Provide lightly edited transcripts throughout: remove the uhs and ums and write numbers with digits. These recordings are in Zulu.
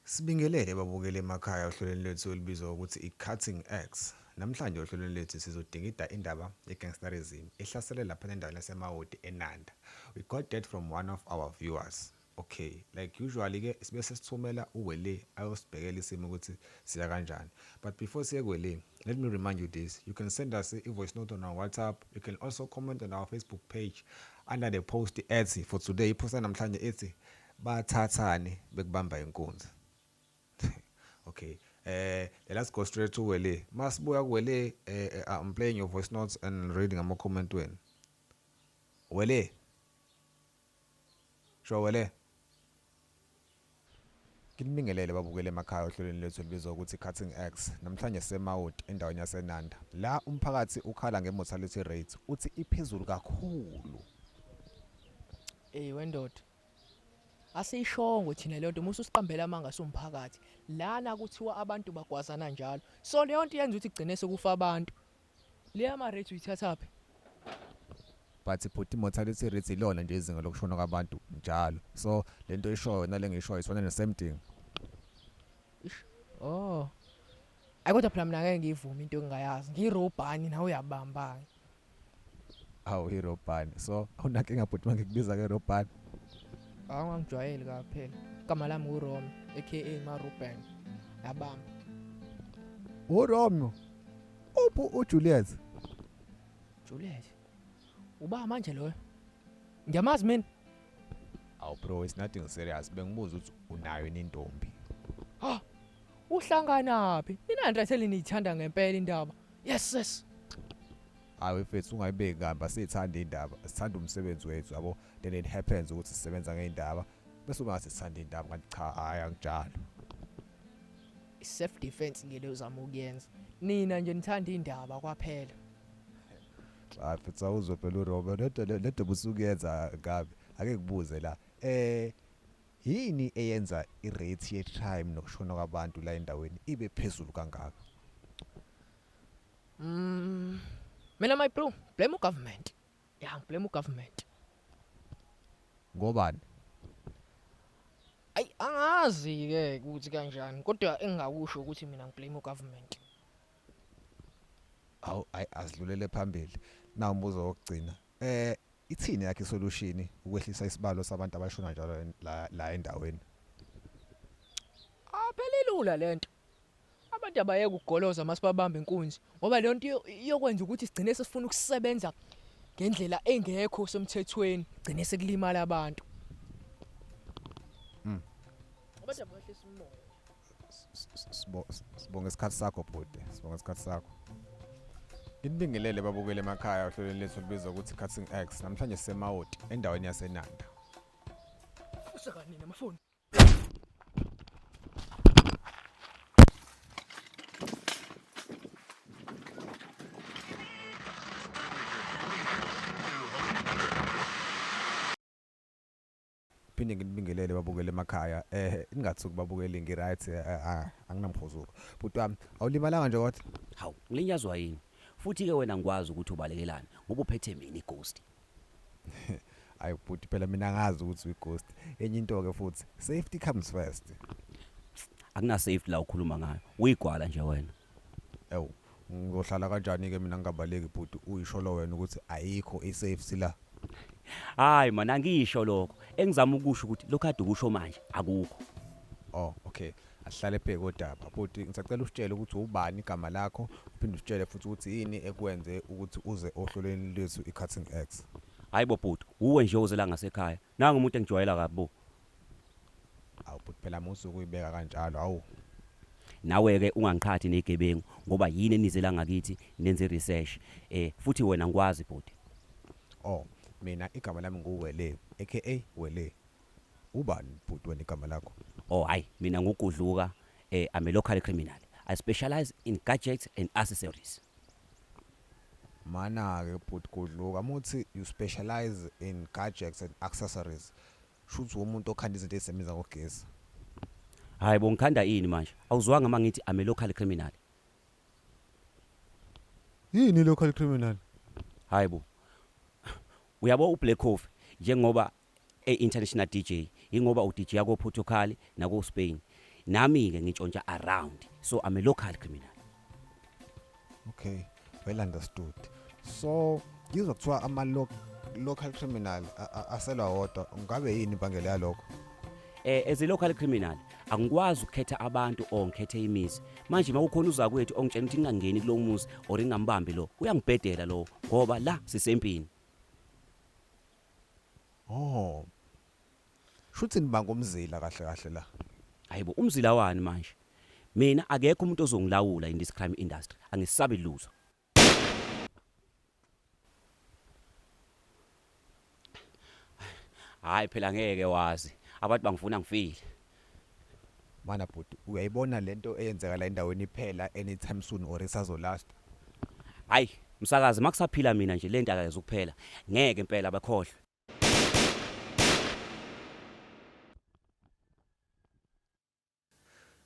Sibingelele babukeli emakhaya ohlelweni lwethu olubizwa ngokuthi i-Cutting X. Namhlanje ohlelweni lwethu sizodingida indaba ye-gangsterism ehlasele lapha endaweni yaseMawoti eNanda. We got that from one of our viewers. Okay, like usually ke sibe sesithumela uWele ayosibhekela isimo ukuthi siya kanjani. But before siye kuWele, let me remind you this. You can send us a voice note on our WhatsApp. You can also comment on our Facebook page under the post ethi for today ipost namhlanje ethi bathathani bekubamba inkunzi. Okay. Let's go straight to Wele. Masibuya kuWele, I'm playing your voice notes and reading ama comment wenu. Wele. Sho Wele. Nginibingelele babukele emakhaya ohlelweni lwethu olubizwa ukuthi Cutting X. Namhlanje siseMawoti endaweni yaseNanda. La umphakathi ukhala nge-mortality rate uthi iphezulu kakhulu. Ey wendoda. Asiyishongo thina leyo nto musu siqambela amanga somphakathi. Lana kuthiwa abantu bagwazana njalo. So leyo nto yenza ukuthi kugcine sekufa abantu. Le ama rate uyithathaphi? But bhuti, mortality rate ilona nje izinga lokushona kwabantu njalo. So lento ishoyo nale ngishoyo is one and the same thing. Ish. Oh. Ayi kodwa phela mina ngeke ngiyivume into engingayazi. Ngirobhani nawe uyabamba. Awu irobhani. So awunankinga bhuti mangikubiza ke robhani? Awungangijwayeli kaphela. Igama lami uRome aka Maruben. Yabamba. URomeo. Uphi uJuliet? Juliet. Uba manje loyo? Ngiyamazi mina. Awu bro, it's nothing serious. Bengibuza ukuthi unayo yini intombi. Ha! Uhlanganaphi? Nina ngithi niyithanda ngempela indaba. Yes sis. Hayi mfethu, ungayibeki kabi, asithanda indaba, sithanda umsebenzi wethu yabo. Then it happens ukuthi sisebenza ngeindaba bese ungathi sithanda indaba kanti cha, hayi anginjalo. Self defense ngeke uzama ukuyenza. Nina nje nithanda indaba kwaphela. Hayi mfethu, awuzwe phela uRomeo lento lento busukuyenza kabi. Ake ngikubuze la. Yini eyenza i-rate ye-crime nokushona kwabantu la endaweni ibe phezulu kangaka? Mina my bro, blame ugovernment. Yeah, blame ugovernment. Ngobani? Ayi angazi ke ukuthi kanjani, kodwa engingakusho ukuthi mina ngiblame ugovernment. Awu ayi asidlulele phambili. Na umbuzo wokugcina. Ithini yakhe isolution ukwehlisa isibalo sabantu abashona njalo la endaweni? Ah phela ilula lento. Abantu abayeke ukugoloza masibabamba inkunzi ngoba leyo nto iyokwenza ukuthi sigcine sesifuna ukusebenza ngendlela engekho semthethweni, gcine sekulimala abantu. Abantu abahlisa umoya. Sibonga isikhathi sakho bhuti, sibonga isikhathi sakho. Nginibingelele babukele emakhaya ohlelweni lethu olubizwa ukuthi Cutting X. Namhlanje siseMawoti endaweni yaseNanda. Fusa kanini amafoni. Phinde nginibingelele babukele emakhaya. Ningathuki babukeli, ngi-right, anginamhuzuko. Bhuti wami, awulimalanga nje kodwa? Hawu, ngilinyazwa yini? Futhi ke wena ngikwazi ukuthi ubalekelani ngoba uphethe mina ighost. Hayi bhuti, phela mina ngazi ukuthi uyi-ghost. Enye into ke futhi, safety comes first. Akuna safety la ukhuluma ngayo. Uyigwala nje wena. Ewu, ngizohlala kanjani ke mina ngingabaleki bhuti, uyisholo wena ukuthi ayikho i-safety la. Hayi man, angisho lokho. Engizama ukusho ukuthi lokho ade ukusho manje akukho. Oh, okay. Asihlale phe kodaba. Bhuti, ngisacela usitshele ukuthi ubani igama lakho, uphinde usitshele futhi ukuthi yini ekwenze ukuthi uze ohlelweni lwethu i-Cutting X. Hayi bo bhuti, uwe nje ozela ngasekhaya. Nangu umuntu engijwayela kabi bo. Awu bhuti, phela musu ukuyibeka kanjalo. Awu. Nawe ke ungangiqhathi nezigebengu ngoba yini enizela ngakithi nenze research. Futhi wena ngikwazi bhuti. Oh, mina igama lami nguWele, aka Wele. Ubani bhuti wena igama lakho? Oh hayi, mina ngugudluka, I'm a local criminal. I specialize in gadgets and accessories. Mana ke bhuti Gudluka, muthi you specialize in gadgets and accessories. Shuthi umuntu okhanda izinto ezisebenza ngogesi. Hayi bo, ngikhanda ini manje? Awuzwanga mangithi I'm a local criminal. Yini local criminal? Hayi bo. Uyabo uBlack Coffee njengoba e-international DJ, ingoba uDJ ko Portugal nako Spain. Nami ke ngitshontsha around, so I'm a local criminal. Okay, well understood. So ngizwa kuthiwa ama local criminal aselwa wodwa, ngabe yini imbangela yalokho? As a local criminal angikwazi ukukhetha abantu or ngikhethe imizi. Manje makukhona uzakwethu ongitshela ukuthi ngingangeni kulo muzi or ngingambambi lo, uyangibhedela lo ngoba la sisempini. Oh. Shuthi nibanga umzila kahle kahle la. Hayibo, umzila wani manje? Mina akekho umuntu ozongilawula in this crime industry, angisabi lutho. Hayi phela ngeke wazi, abantu bangifuna ngifile. Mana bhuti, uyayibona lento eyenzeka la endaweni iphela anytime soon or isazolast? Hayi msakazi, makusaphila mina nje lento akayizukuphela, ngeke impela bakhohlwe.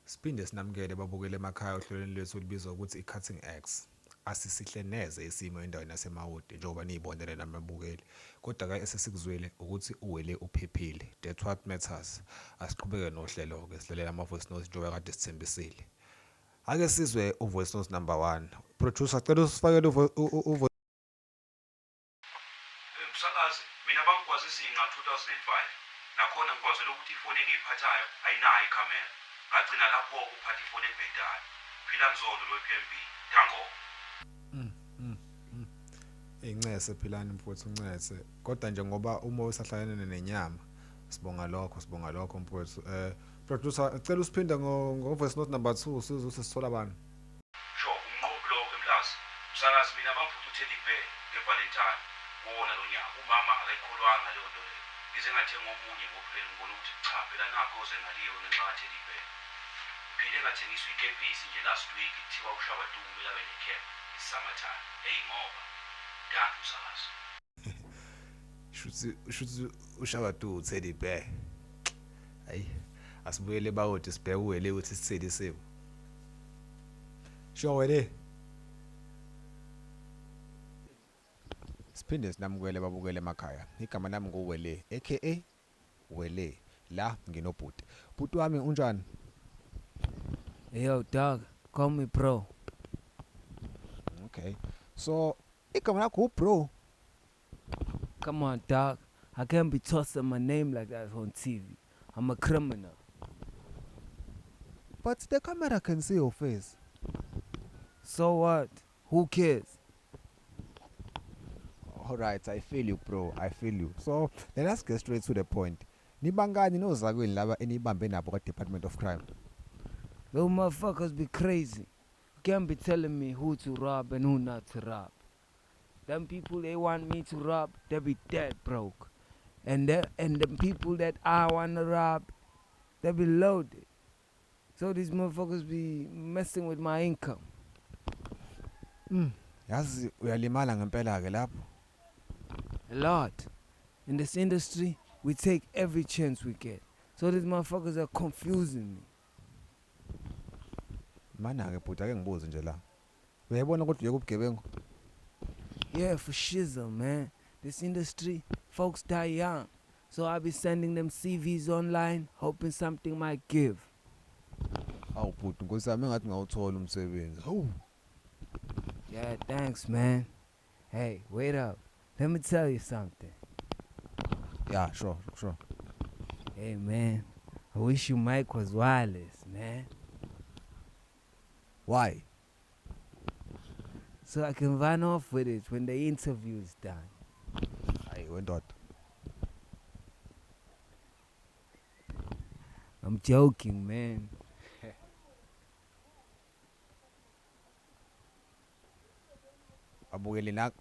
Siphinde sinamukele babukele emakhaya ohlelweni lwethu olubizwa ukuthi i-Cutting X. Asisihle neze isimo endaweni yaseMawoti njengoba niyibonele namabukeli. Kodwa-ke esesikuzwile ukuthi uWele uphephile. That's what matters. Asiqhubeke nohlelo-ke silalela ama-voice notes njengoba kade sithembisile. Ake sizwe u-voice note number 1. Producer, cela usifakele u Msakazi, mina bangigwaza izinqa 2005. Nakhona ngikwazela ukuthi ifoni engiyiphathayo ayinayo ikhamera. Ngagcina lapho-ke ukuphatha ifoni ebhedayo. Phila Nzondo lo PMB. Danko. Incese Philani mfowethu, uncese. Kodwa nje ngoba uma usahlangene nenyama, sibonga lokho, sibonga lokho mfowethu. Producer, cela usiphinde ngo voice note number 2 sizwe ukuthi sithola bani. Sho, umnqobi lo eMlazi. Msakazi, mina bangiphuca u-teddy bear ngeValentine wona lo nyaka. Umama akayikholwanga leyo nto leyo. Ngize ngathenga omunye ngophela ngibona ukuthi cha phela nakho oze ngaliwe ngenxa ka-teddy bear. Ngiphinde ngathengiswa ikepisi nje last week, kuthiwa uShabadu kumele abe ne-cap it's summertime. Eyi ngoba danki msakazi. Shuthi uShabadu u-teddy bear. Hayi, asibuyele bawodi sibheke uWele ukuthi sithini isimo. Sure Wele. Siphinde sinamukele babukele emakhaya. Igama lami nguWele aka Wele. La nginobhuti. Bhuti wami unjani? Yo dog, call me bro. Okay. So igama lakho bro. Come on dog, I can't be tossing my name like that on TV. I'm a criminal. But the camera can see your face. So what? Who cares? All right, I feel you bro, I feel you. So let us get straight to the point. Nibangani nozakwini laba enibambe nabo ka Department of Crime? Those motherfuckers be crazy. You can't be telling me who to rob and who not to rob. Them people they want me to rob, they be dead broke. And the people that I want to rob, they be loaded. So these motherfuckers be messing with my income. Yazi uyalimala ngempela ke lapho. A lot. In this industry, we take every chance we get. So these motherfuckers are confusing me. Mana ke bhuti, ake ngibuze nje la. Uyayibona kodwa uyeke ubugebengu? Yeah, for shizzle, man. This industry, folks die young. So I be sending them CVs online, hoping something might give. Awu bhuti, nkosi yami engathi ngawuthola umsebenzi. Hawu. Yeah, thanks, man. Hey, wait up. Let me tell you something. Yeah, sure, sure. Hey, man. I wish your mic was wireless, man. Why? So I can run off with it when the interview is done. Hayi, wendoda. I'm joking, man. Abukele la